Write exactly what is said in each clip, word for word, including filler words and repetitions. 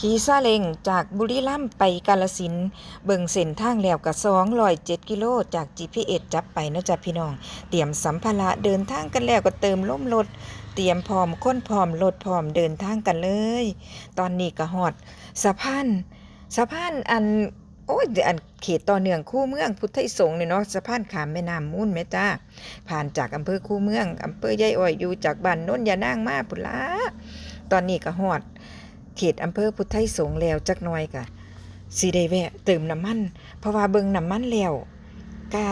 ขี่ซาเล้งจากบุรีรัมย์ไปกาฬสินธุ์ เบิ่งเส้นทางแล้วก็สองร้อยเจ็ดกิโลจาก จีพีเอส จับไปเนาะจ้ะพี่น้อง เตรียมสัมภาระเดินทางกันแล้วก็เติมลมรถ เตรียมพร้อมคนพร้อมรถพร้อมเดินทางกันเลย ตอนนี้ก็ฮอดสะพาน สะพานอัน โอ้ย อันเขตต่อเนื่องคูเมืองพุทธไทยสงฆ์นี่เนาะ สะพานข้ามแม่น้ำมูลแม่จ้า ผ่านจากอำเภอคูเมือง อำเภอยายอ้อยอยู่จากบ้านโนนยานางมาพุ้นละ ตอนนี้ก็ฮอดเขตอำเภอพุทธไทยสงฆ์แล้ว จักหน่อยก็สิได้แวะเติมน้ำมัน เพราะว่าเบิ่งน้ำมันแล้ว ก็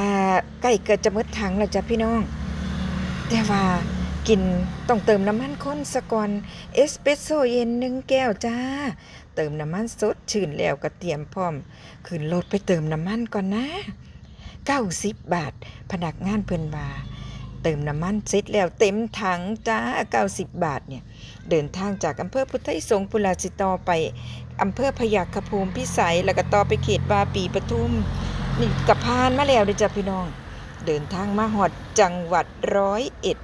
ใกล้ก็จะหมดถังแล้วจ้ะพี่น้อง แต่ว่ากินต้องเติมน้ำมันคนซะก่อน เอสเปรสโซ่เย็นหนึ่งแก้วจ้า เติมน้ำมันสดชื่นแล้วก็เตรียมพร้อมขึ้นรถไปเติมน้ำมันก่อนนะ เก้าสิบบาท พนักงานเพิ่นว่า เติมน้ำมันเสร็จแล้วเต็มถังจ้า เก้าสิบบาทเนี่ย เดินทางจากอำเภอพุทธไทยสงฆ์พุ้นละ สิต่อไปอำเภอพยัคฆภูมิพิสัย แล้วก็ต่อไปเขตวาปีปทุม นี่ก็ผ่านมาแล้วเด้อจ้ะพี่น้อง เดินทางมาฮอดจังหวัดร้อยเอ็ด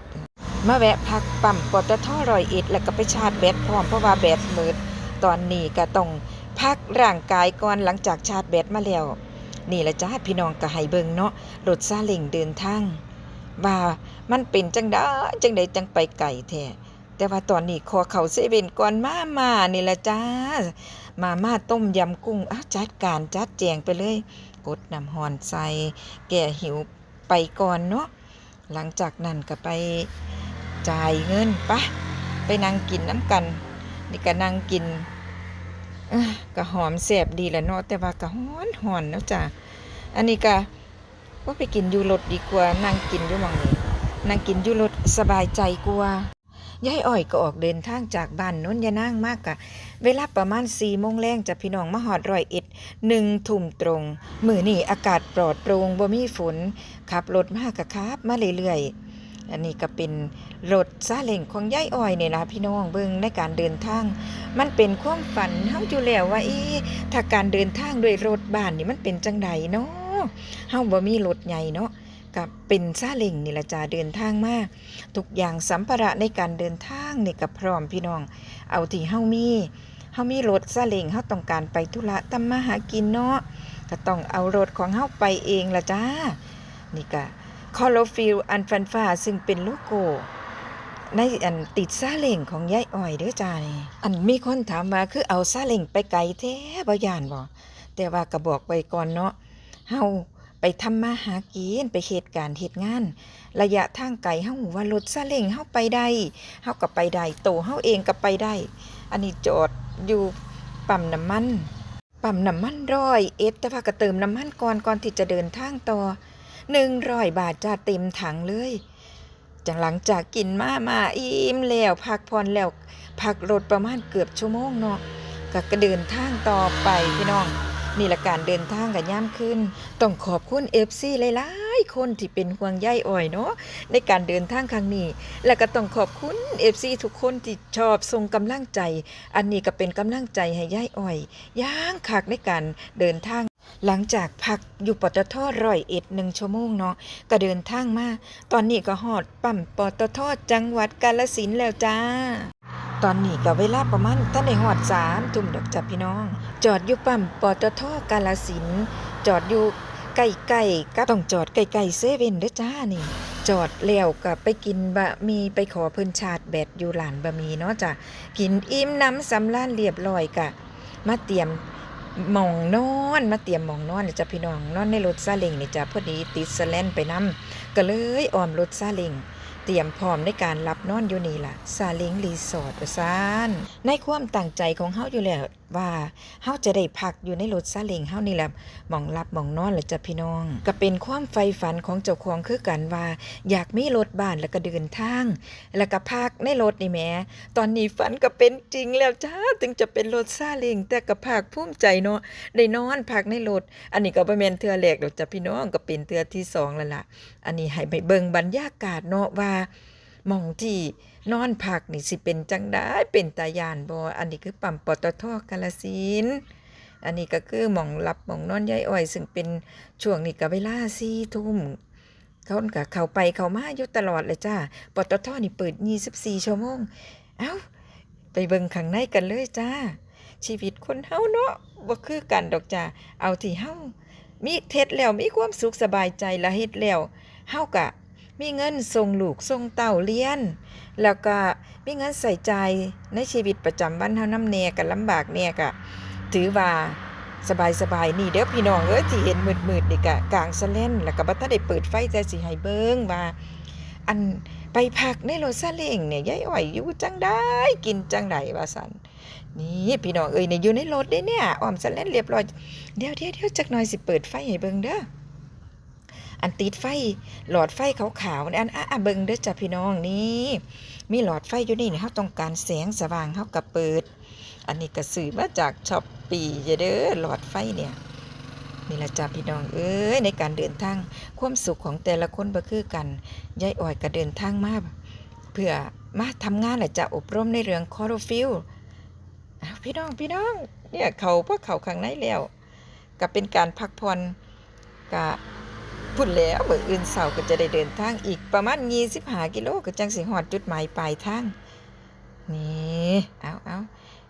มาแวะพักปั๊ม ปตท. ร้อยเอ็ด แล้วก็ไปชาร์จแบตพร้อม เพราะว่าแบตหมด ตอนนี้ก็ต้องพักร่างกายก่อน หลังจากชาร์จแบตมาแล้ว นี่ละจ้าพี่น้อง ก็ให้เบิ่งเนาะ รถซาเล้งเดินทาง ว่ามันเป็นจั่งใด จั่งใดจั่งไปไกลแท้ แต่ว่าตอนนี้ขอเข้าเซเว่นก่อน มาม่านี่ละจ้า มาม่าต้มยำกุ้ง อ้าว จัดการจัดแจงไปเลย กดน้ำร้อนใส่ แก้หิวไปก่อนเนาะ หลังจากนั้นก็ไปจ่ายเงิน ไป ไปนั่งกินนำกัน นี่ก็นั่งกิน เอ้อ ก็หอมแซ่บดีแหละเนาะ แต่ว่าก็ร้อนๆ เนาะจ้า อันนี้ก็ ว่าไปกินอยู่รถดีกว่า นั่งกินอยู่หม่องนี้ นั่งกินอยู่รถสบายใจกว่า ยายอ้อยก็ออกเดินทางจากบ้านโนนยานางมากะ เวลาประมาณสี่โมงแลงจ้ะพี่น้อง มาฮอดร้อยเอ็ด หนึ่งทุ่มตรง มื้อนี้อากาศปลอดโปร่ง บ่มีฝน ขับรถมากะขับมาเรื่อยๆ อันนี้ก็เป็นรถซาเล้งของยายอ้อยนี่ล่ะพี่น้อง เบิ่งในการเดินทาง มันเป็นความฝันเฮาอยู่แล้วว่า เอ๊ะ ถ้าการเดินทางด้วยรถบ้านนี่มันเป็นจั่งใดเนาะ เฮาบ่มีรถใหญ่เนาะ ก็เป็นซาเล้งนี่ล่ะจ้า เดินทางมา ทุกอย่างสัมภาระในการเดินทางนี่ก็พร้อมพี่น้อง เอาที่เฮามี เฮามีรถซาเล้ง เฮาต้องการไปธุระทำมาหากินเนาะ ก็ต้องเอารถของเฮาไปเองล่ะจ้า นี่ก็คลอโรฟิลอัลฟาฟา ซึ่งเป็นโลโก้ในอันติดซาเล้งของยายอ้อยเด้อจ้านี่ อันมีคนถามว่า คือเอาซาเล้งไปไกลแท้ บ่ย้านบ่ แต่ว่าก็บอกไว้ก่อนเนาะ เฮาไปทำมาหากิน ไปเฮ็ดการเฮ็ดงาน ระยะทางไกล เฮาฮู้ว่ารถซาเล้งเฮาไปได้ เฮาก็ไปได้ โตเฮาเองก็ไปได้ อันนี้จอดอยู่ปั๊มน้ำมัน ปั๊มน้ำมันร้อยเอ็ด แต่ว่าก็เติมน้ำมันก่อน ก่อนที่จะเดินทางต่อ หนึ่งร้อยบาทจ้า เต็มถังเลย จั่งหลังจากกินมาม่าอิ่มแล้ว พักผ่อนแล้ว พักรถประมาณเกือบชั่วโมงเนาะ ก็ ก็เดินทางต่อไปพี่น้อง นี่ละการเดินทางก็ยามคืน ต้องขอบคุณ เอฟซี หลายๆ คนที่เป็นห่วงยายอ้อยเนาะ ในการเดินทางครั้งนี้ แล้วก็ต้องขอบคุณ เอฟซี ทุกคนที่ชอบส่งกำลังใจ อันนี้ก็เป็นกำลังใจให้ยายอ้อย อย่างคักในการเดินทาง หลังจากพักอยู่ ปตท. ร้อยเอ็ด หนึ่งชั่วโมงเนาะ ก็เดินทางมา ตอนนี้ก็ฮอดปั๊ม ปตท. จังหวัดกาฬสินธุ์แล้วจ้า ตอนนี้ก็เวลาประมาณทันได้ฮอดสามทุ่มดอกจ้ะพี่น้อง จอดอยู่ปั๊ม ปตท. กาฬสินธุ์ จอดอยู่ใกล้ๆ กับ ต้องจอดใกล้ๆ เซเว่นเด้อจ้านี่ จอดแล้วก็ไปกินบะหมี่ ไปขอเพิ่นชาร์จแบตอยู่ร้านบะหมี่เนาะจ้ะ กินอิ่มหนำสำราญเรียบร้อยก็ มาเตรียมหม่องนอน มาเตรียมหม่องนอนน่ะจ้ะพี่น้อง นอนในรถซาเล้งนี่จ้ะ พอดีติดสแลนไปนำ ก็เลยอ้อมรถซาเล้ง เตรียมพร้อมในการหลับนอนอยู่นี่ล่ะ ซาเล้งรีสอร์ทว่าซั้น ในความตั้งใจของเฮาอยู่แล้วว่า เฮาจะได้พักอยู่ในรถซาเล้งเฮานี่แหละ หม่องหลับหม่องนอนล่ะจ้ะพี่น้อง ก็เป็นความใฝ่ฝันของเจ้าของคือกันว่า อยากมีรถบ้านแล้วก็เดินทาง แล้วก็พักในรถนี่แหม ตอนนี้ฝันก็เป็นจริงแล้วจ้า ถึงจะเป็นรถซาเล้ง แต่ก็ภาคภูมิใจเนาะ ได้นอนพักในรถ อันนี้ก็บ่แม่นเทื่อแรกดอกจ้ะพี่น้อง ก็เป็นเทื่อที่สองแล้วล่ะ อันนี้ให้ไปเบิ่งบรรยากาศเนาะว่า หม่องที่นอนพักนี่สิเป็นจั่งใด เป็นตาย้านบ่ อันนี้คือปั๊ม ปตท. กาฬสินธุ์ อันนี้ก็คือหม่องหลับหม่องนอนยายอ้อย ซึ่งเป็นช่วงนี้ก็เวลาสี่ทุ่ม คนก็เข้าไปเข้ามาอยู่ตลอดเลยจ้า ปตท. นี่เปิดยี่สิบสี่ชั่วโมง เอ้า ไปเบิ่งข้างในกันเลยจ้า ชีวิตคนเฮาเนาะ บ่คือกันดอกจ้า เอาที่เฮามี เฮ็ดแล้วมีความสุขสบายใจ และเฮ็ดแล้วเฮากะมีเงินส่งลูกส่งเต้าเรียน แล้วกะมีเงินใช้จ่ายในชีวิตประจำวันเฮานำแหน่ กะลำบากแหน่ กะถือว่าสบายๆ นี่เด้อพี่น้องเอ้ย ที่เห็นมืดๆ นี่กะกางสะแลน แล้วกะบ่ทันได้เปิดไฟ แต่สิให้เบิ่งว่า อันไปพักในรถซาเล้งเนี่ย ยายอ้อยอยู่จั่งใด กินจั่งใด ว่าซั่น นี่พี่น้องเอ้ย นี่อยู่ในรถเด้เนี่ย อ้อมสะแลนเรียบร้อย เดี๋ยวๆๆ จักหน่อยสิเปิดไฟให้เบิ่งเด้อ อันติดไฟ หลอดไฟขาวๆ นี่ อัน อ่ะ อ่ะ เบิ่งเด้อจ้ะพี่น้อง นี่ มีหลอดไฟอยู่นี่ นี่ เฮาต้องการแสงสว่าง เฮากะเปิด อันนี้กะซื้อมาจากช้อปปี้เด้อ หลอดไฟเนี่ย นี่ล่ะจ้ะพี่น้องเอ้ย ในการเดินทาง ความสุขของแต่ละคนบ่คือกัน ยายอ้อยกะเดินทางมา เพื่อมาทำงานล่ะจ้ะ อบรมในเรื่องคลอโรฟิล อ้าว พี่น้อง พี่น้อง เนี่ย เข้า พอเข้าข้างในแล้ว กะเป็นการพักผ่อน กะพุ้นแหล้ว มื้ออื่นเช้ากะจะได้เดินทางอีกประมาณยี่สิบห้ากิโล กะจั่งสิฮอดจุดหมายปลายทาง นี่ เอา เอา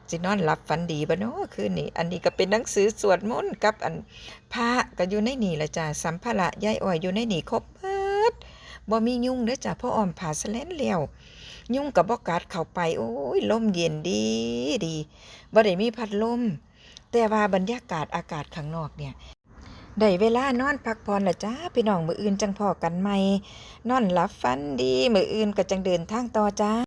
สินอนหลับฝันดีบ่น้อคืนนี้ อันนี้กะเป็นหนังสือสวดมนต์กับอันพระกะอยู่ในนี่ล่ะจ้า สัมภาระยายอ้อยอยู่ในนี่ครบหมด บ่มียุงเด้อจ้า พออ้อมผ้าสะแลนแล้ว ยุงกะบ่กัดเข้าไป โอ้ย ลมเย็นดีดี บ่ได้มีพัดลม แต่ว่าบรรยากาศอากาศข้างนอกเนี่ย ได้เวลานอนพักผ่อนละจ้าพี่น้อง มื้ออื่นจั่งพ้อกันใหม่ นอนหลับฝันดี มื้ออื่นกะจั่งเดินทางต่อจ้า